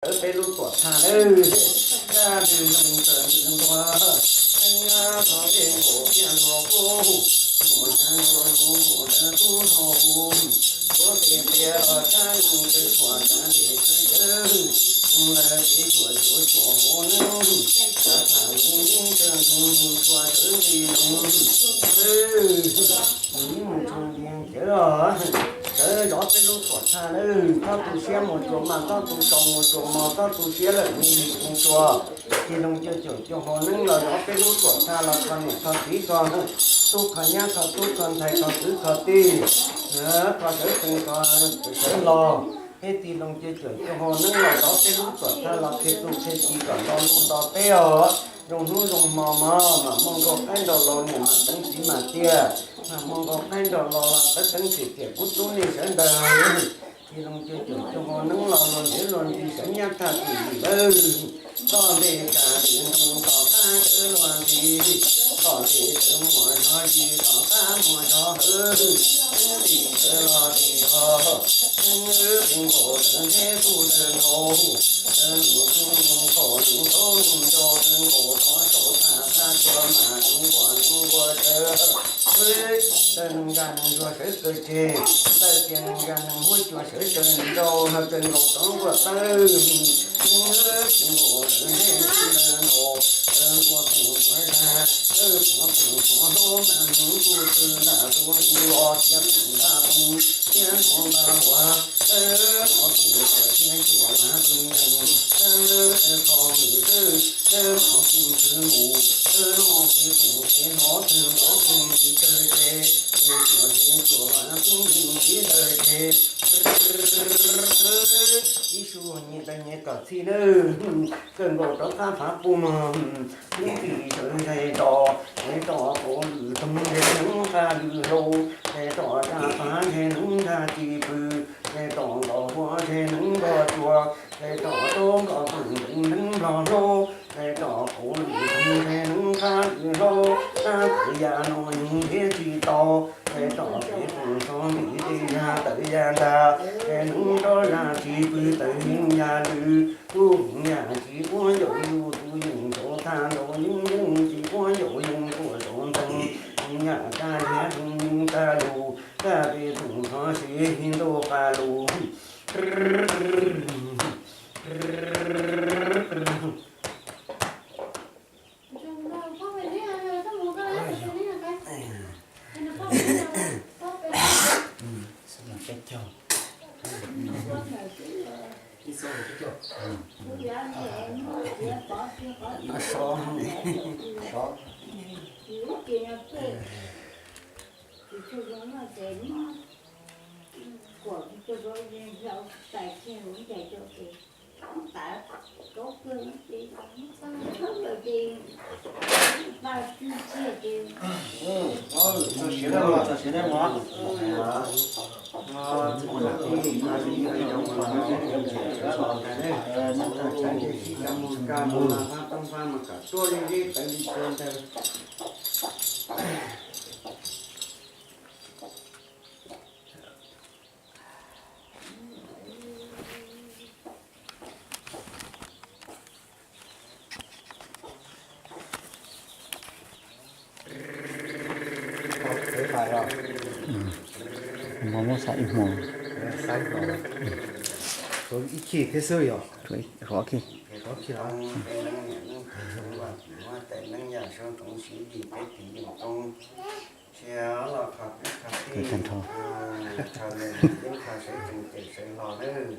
Tawv peb lub tuam txhab lawm, kab lwg loo tawm ntua, txheeb nyab txog peb nkaus tiaj ntua kub, mus dab ntua lub mus dawb tub nrog hu, tuav pem pem los kab lwg tsawv tshuam tsav tes tsawv cawv, mus lawm pem cuam cuav cuam hauv neeb, tsav tham yeeb yeeb tsawg ntsug ntug tsua tsawv nqi noog, mus yeeb mus tsoo nqi cawv os. Sawv zov peb lub tuam txhab lawm, txhob tu siab mus tsuas mas, txhob tu tsaus mus tsuas mos, txhob tu siab lawm mus mus tsuas. Tig loo cuaj caum cuaj hauv neeb los zov peb lub tuam txhab los kho niam kho txiv kho tub kho nyab kho tub kho ntxhais kho kwv kho tij, kho sawv tsees kho sawv los. Peb tig loo cuaj caum cuaj hauv neeb los zov peb lub tuam txhab los qhia txuj qhia ci kom nto ntuj nto teb os. Zoo hnub zoo hmo mog mam muaj nkauj qaib nraug laus niam mam teev txiv mam tiag, mam muaj nkauj qaib nraug laus los teev teev txiv tiam kuv tub nej sawv daws. Tig loo cuaj caum cuaj hauv neeb los luag ntev luag nti sawv nyab thaj tim lawm. Toj nte kas tim ntoo tom qab sawv luag nti, toj nte sawv muag zog zis tom qab muag zog hawv, teeb tim sawv los tim zog, teeb nkaus sawv ntheb kuj sawv nraud, sawv num num khaum num thaub num ncau sawv nkaus rov saum thaj thaj tsua mas nquas nquas sawv, dawb neeg nkag neeg ntsuag sawv kaw tseg, dawb tiag neeg nkag neeg huab cua sawv kaw nraud, sawv nkaus rov nquas tawb, teeb nkaus sawv ntheb kuj sawv nraud, sawv nquas toom nquas dag, sawv qhov toom qhov hlaub ntaj neeg kuj tw ntaj tub neeg los cia toom ntaj toog, cia hnov ntaj huav, sawv hnov toom tuam cia cuam vaj toog nyees, sawv kho nws sawv, sawv hnov toom tswv mus, sawv hnov kev toom kev hnov tawg hnov toog ntsis tawg tseg, es cuam kev cuam vaj toog ntsis tawg tseg. Ib suab nyias ntawd nyias kom txhij nawb. Kawg nkaus rov qab fav pug mog. Hnub tim sawv ntshe rov, es rov qauv lwm toog ntshe neeb qab lwm hlau, es rov raj fav ntshe neeb nrag ci pw, es rov nkaus huab ntshe neeb nrog tsua, es rov taub nkaus pwm nteev neeb nplog hlaub, es rov qauv lwm toog ntshe neeb qab lwm hlau, tab tawv ya no nyoog ntiav tsis tau, es rov kev pum txog ntim tej ya tawv ya ntag, es neeb nrog zaj tsis pw tawv yeeb ya lwm, kuj ya tsis quab yaum yus tus yeej ntsauv tag nraud yeeb yeeb tsis quab yaum yeej kuaj tsaus nteeg, ya kaj liab zoo yeeb kaj lus, kaj peb toom txhov siv ntuj qas lus. Hmo muab xav ib hmo. Ib chim thiab xwb yog? Qhov ki. Qhov ki los. Tes neeb yam sab roov siv dim peb tis yeej rooj, sia los qhov peb qhov tij, tshawm nws yeej qhov sawv tsees ces sawv hlo nawb.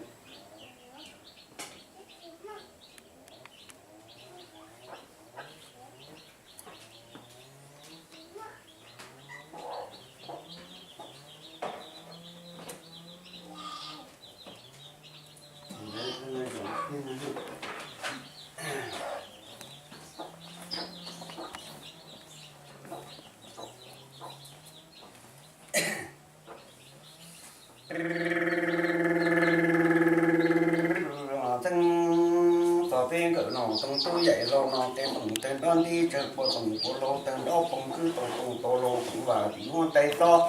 Txeeb txog peb nkawm no toog tub yaim hlau no tes toom tawg nrov nti tsawg pua toom pua hlau tawg nrov poo kwb toom toom tau hlau toom vam tim muab tais hlob.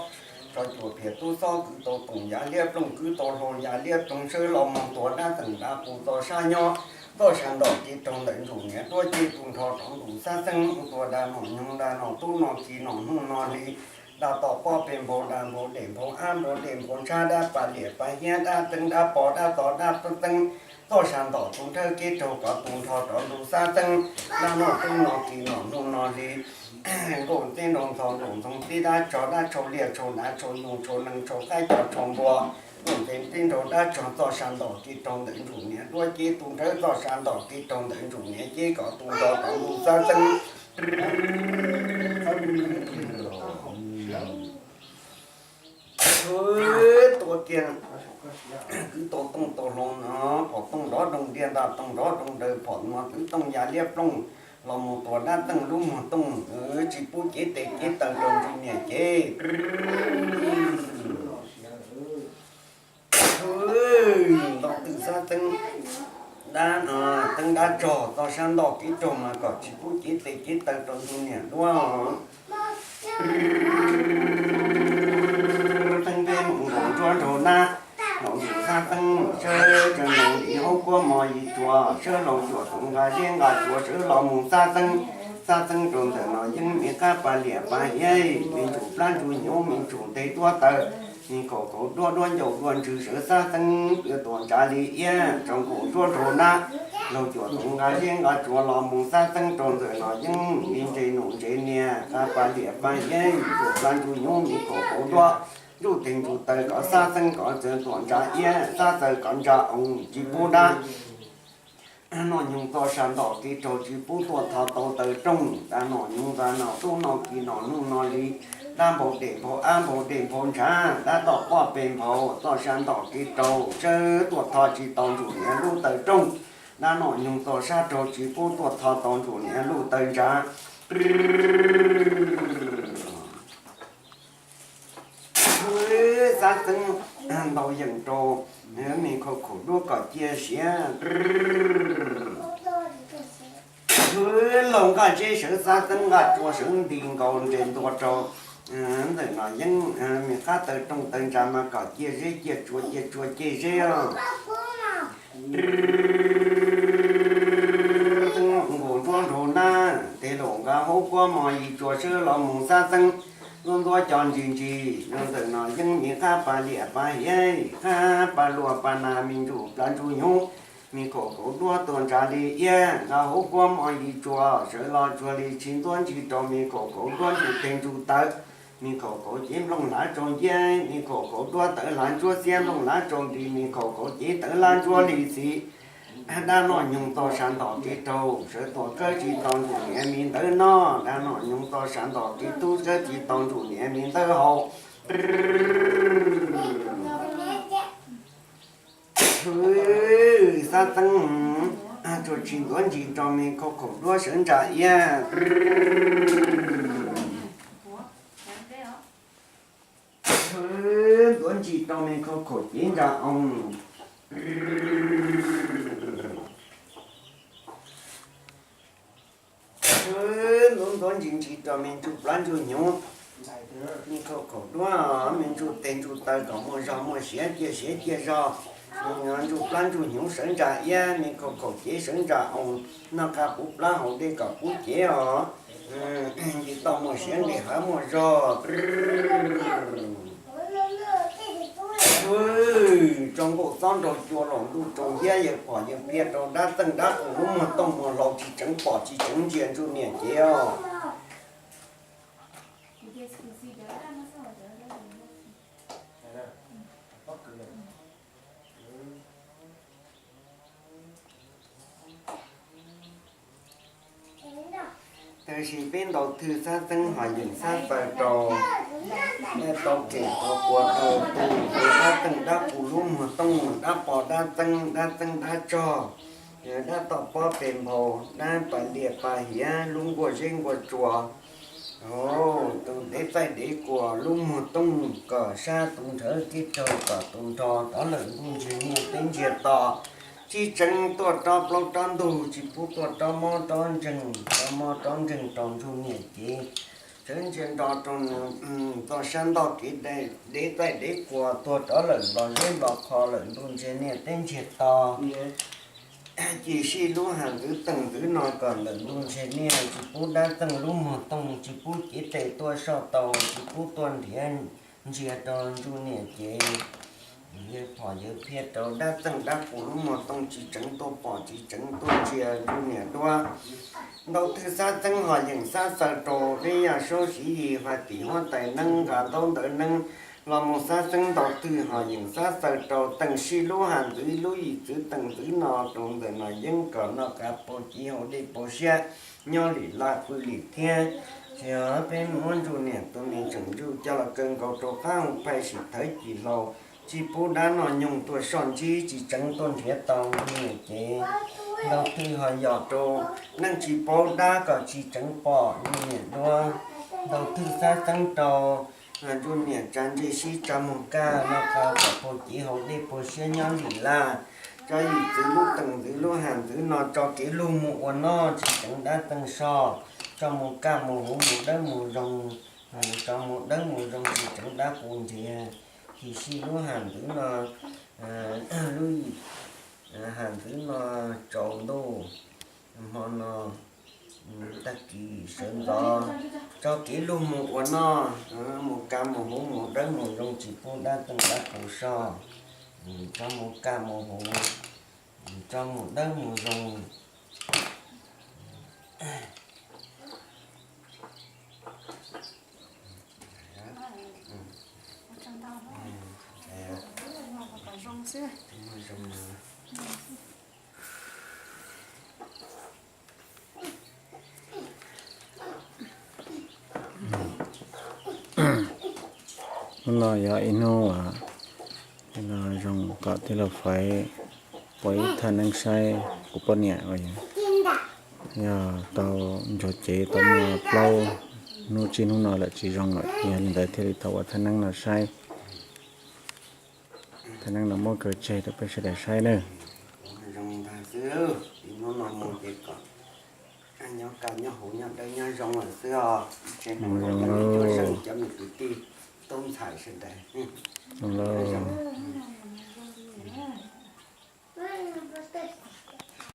tso cuam phiav tub xob kwv tau toom ya liab plooj kwv tau hlau ya liab plooj sawb los mus tuag dab txeem dab qus txoj sab nyob, txoj sa ntom kev raug ntawm ntsum niam duab ceb tu nrho rov ntus xab xeeb tuag da nom nyoog da nom tub nom ki nom hnub nom hli, da tom pob pes nphau da nphau dej nphau ab nphau dej nphau ntshab dab pas liam pas hiab dab txeeb dab pos dab txo dab txeeb, txoj sa ntom tu nrhawb kev raug kov tu nrho rov ntus xab xeeb, dab nom tub nom ki nom hnub nom hli, nkaus teb nraug ntxhov nkaus ntxoog teb dab tsog dab tshau liaj tshau hnav tshau nyuj tshau nees tshau qaib cov tshau npua, nkaus teb teb nraug dab tsog txoj sa ntom kev raug ntawm ntsum niam duab ceb tu nrhawb txoj sa ntom kev raug ntawm ntsum niam ceb kom tu nrho rov ntus xab xeeb. Tua kiag kwv tau tooj tau hlau no, phom tooj nrov doog ntiag nta tooj nrov doog daws phom no kwv tooj ya liab plooj los mus tuag dab txeem lub muag tooj, tsis pub cev tes cev taw rau ntsum niam cev. Ntau twm xab xeeb dab no, xeeb dab tsog txoj sab ntoj kev raug mas kom tsis pub cev tes cev taw rau ntsum niam duab. Xeeb peb mus nkaus nruab nraug nab, los mus xab xeeb sawb tsa noo li haub kuab mos yim tsuas sawb laus cuam toov nqa zeb nqa tsuas sawb los mus xab xeeb, xab xeeb rau ntawm no yeej me qab pas liam pas hiab, me ntsuj plab ntsuj hnyuv me ntsuj tes duab taw, me khaum kauv duab duab ncauj duab ntswg sawv xab xeeb pw tuam ntsa li iab tsaus nkaus nruab nraug nab, laus cuam toov nqa zeb nqa tsuas los mus xab xeeb rau ntawm no yeej me ntse num ntse niag qab pas liam pas hiab, ntsuj plab ntsuj hnyuv me khaum kauv duab, ntsuj tes ntsuj taw kov xab xeeb kov txawv tuam ntsa iab xab txawv kov ntsa oos tsis pub dab noj nyoog txoj sa ntom kev raug tsis pub tuaj tho tau taw rooj, dab noj nyoog dab noj tub noj ki noj hnub noj hli, dab nphau dej nphau ab nphau dej nphau ntshav, dab tom pob pes nphau txoj sa ntom kev raug sawb tuaj tho tsis tau ntsum niam lub taw rooj, dab noj nyoog txoj sab raug tsis pub tuaj tho tau ntsum niam lub taw ntsa. Xab xeeb ntau yeem rau me khau khaum duab kom cia siav. Laug nqaj zeb sawv xab xeeb nqaj tsua sawv nti nkaus nres ntua rau ntawm no yeej me qab taw rooj taw ntsa mas kom cia zeb cia tsua cia tsua cia zeb os. Xeeb nkaus nruab nraug nab, tes laus nqa haub kuab mos yim tsuas sawb los mus xab xeeb, ntxuab ntxuab co ntsis ntsis, ntawm no yeej me qab pas liam pas hiab, qab pas luaj pas nas me ntsuj plab ntsuj hnyuv, me khaum kauv duab tuam ntsa li iab, nqa haub kuab mos yim tsuas sawv los tsuag li tsis ntxuab ntsis rau me khaum kauv duab ntsuj teg ntsuj taw, me khaum kauv cev nplooj hlav tsau nciab, me khaum kauv duab tawv hlav ntsuab xiab nplooj hlav tsau nti, me khaum kauv cev tawv hlab ntsuab li xiv. Dab noj nyoog txoj sa ntom kev raug sawv tuaj kawb tsis tau ntsum niam me ntawv noj, dab noj nyoog txoj sa ntom kev tub kawb tsis tau ntsum niam me ntawv haus. Xab xeeb tsuas tsis ntxuav ntsis rau me khau khaum duab sawv ntsa iab. Ntxuav ntsis rau me khau khaum cev ntsa oo. Ntxuav ntxuav ntsis ntsis rau me ntsuj plab ntsuj hnyuv, me khau khaum duab, me ntsuj teg ntsuj taw kom muaj zog muaj siav cia siav cia zog. Ntsuj plab ntsuj hnyuv sawv ntsa iab, me khau khaum cev sawv ntsa oo, noj qab puv plab haus dej kom puv cev os. Nce toj muaj siav nqis hav muaj zog. Tso nkauj xob nraug cua los ntuj tsaus ntiab yawg phom yawg pliag rau dab txeej dab qus lub muag tooj muag hlau tsis tseev pom tsis tseev ntsia ntsuj niam cev os. Tab sis peb ntaus thwj xab xeeb ho yeem xab xaws rau, tau keem tau quas tau tu, dab txeej dab qus lub muag tooj, dab pos dab txeeb, dab txeeb dab tsog, dab toj pob pes nphau, dab pas liaj pas hiav, lub nkuaj zeb nkuaj tsua, tus dev txaij dev kuas lub muag tooj kom sab tu nrhawv tib raug kom tu nrho tov lawm ntuj ntsig muaj teb ntsiag to, tsis tseev tuaj rov plaub rov ntug, tsis pub tuaj rov mob rov nkeeg, rov mob rov nkeeg rau ntsuj niam cev. Sawv ntsia nrov rau nws txoj sab ntoj kev deb txaij deb qhua tuag rov lawm, nplog zeb nplog qho lawm, ntuj ntsiag niaj teb ntsiag to. Cia siv lub haj ntxwv teej ntxwv no kom ntawm ntuj ntsiag niaj tsis pub dab txeej lub muag tooj, tsis pub cev tes tuaj soj tau, tsis pub tuaj nrhiav ntsia rau Ntsuj Niam ces yawg phom yawg phiaj rau dab txeej dab qus lub muag tooj tsis tseev tuaj pom tsis tseev tuaj ntsia Ntsuj Niam duab. Ntau twg xab txeeb ho yeem xab xaws rau peb yaj saub siv yig hais tim huab tais neeb nqa ntaub ntawv neeb los mus xab txeeb, ntau twg ho yeem xab xaws rau teej siv lub haj ntxwv lub yim txwv teej ntxwv no rau ntawm Nom Yeeb kom noj qab pau civ haus dej pau siab nyob lim laj pw lim thiab. Tsis yog peb muab Ntsuj Niam tus me tseem ntsuj coj los kaw nkaus rau qab hu phais sim thawv cim hlau, tsis pub dab noj nyoog tuaj soj ntsib, tsis tseev tuaj nrhiav tau Ntsuj Niam ces ntau twg ho yog rau neeg tsis paub dab kom tsis tseev pom Ntsuj Niam duab. Ntau twg xab txeeb rau Ntsuj Niam tsa ntsej sib tsa muag kaj noj qab kom pau civ haus dej pau siab nyob lim laj. Tso yim txwv lub teej ntxwv lub haj ntxwv no tso kev lug mus ua noj tsis tseev dab txeej soj, tso mus kaj mus huv mus dawb mus zoo, tso mus dawb mus zoo tsis tseev dab qus nrhiav. Cia siv lub haj ntxwv no, lub haj ntxwv no tsaus ntuj hmo no tag kis sawv ntxov, tso kev lug mus ua noj, mus kaj mus huv mus dawb mus zoo tsis pub dab txeej dab qus soj, tso mus kaj mus huv, tso mus dawb mus zoo. Hnub no yog ib hnub uas zoo kom tij laug Faiv pom ib thaj neeb saib kuv poj niam uas yog tau nrog cev tau muaj plaub hnub tsib hnub no lawm tsis zoo lawm, yog li ntawd thiaj li tau ua thaj neeb no saib. Thaj neeb no muab kaw tseg rau peb sawv daws saib nawb. Zoo ntag xwb, ib hnub no mus ces kom nyob kaj nyob huv nyob dawb nyob zoo lawm xwb os. Zoo lauj. Cov me kwv tij tub ntxhais sawv daws, zoo lauj.